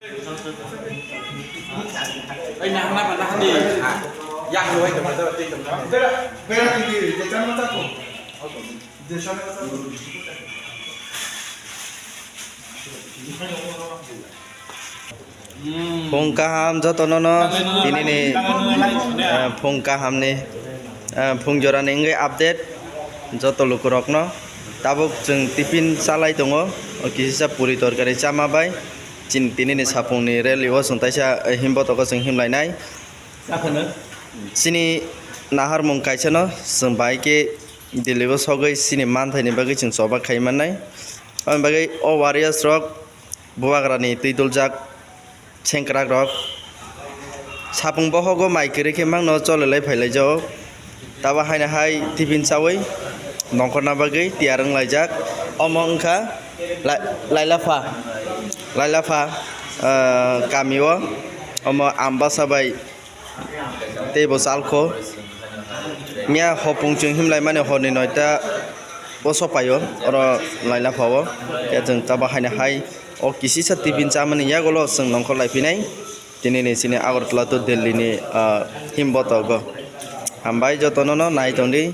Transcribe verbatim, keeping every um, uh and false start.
Phung kaham jotono no tinini, eh, phung kaham ni, eh, phung jora ni wngwi update joto lukurok no. Tabuk chwng tiffin chalai tongo, o kisisa puri torkari chama bai chini tinini sapung ni rally o chwng taisa, eh, himbotogo chwng himlainai. Chini naharmung kaisa no chwng bai khe Delhi o sogwi chini manthai ni bagwi chwng choba khai mannai. Aboni bagwi o warriors rok bubagra ni twi duljak sengkrak rok sapung bohogo mai kwrwi khe mangno cholelai phailaijao. Tabo haino hai tiffin chawi nongkhorna bagwi tiyar wnglaijak. Omo wngkha lai-, lailapha, lailapha, ah, kami o omo Ambasa bai tei bo chalkho. Miya hopung chwng himlai mani horni noita o sopaio oro lailapha o. Khe chwng tabo haino hai o kisisa tiffin chamani yagulo chwng nongkhor lai phinai. Tinini chini Agartala to Delhi ni, ah, himbotogo. Hambai jotono no nai tongdi.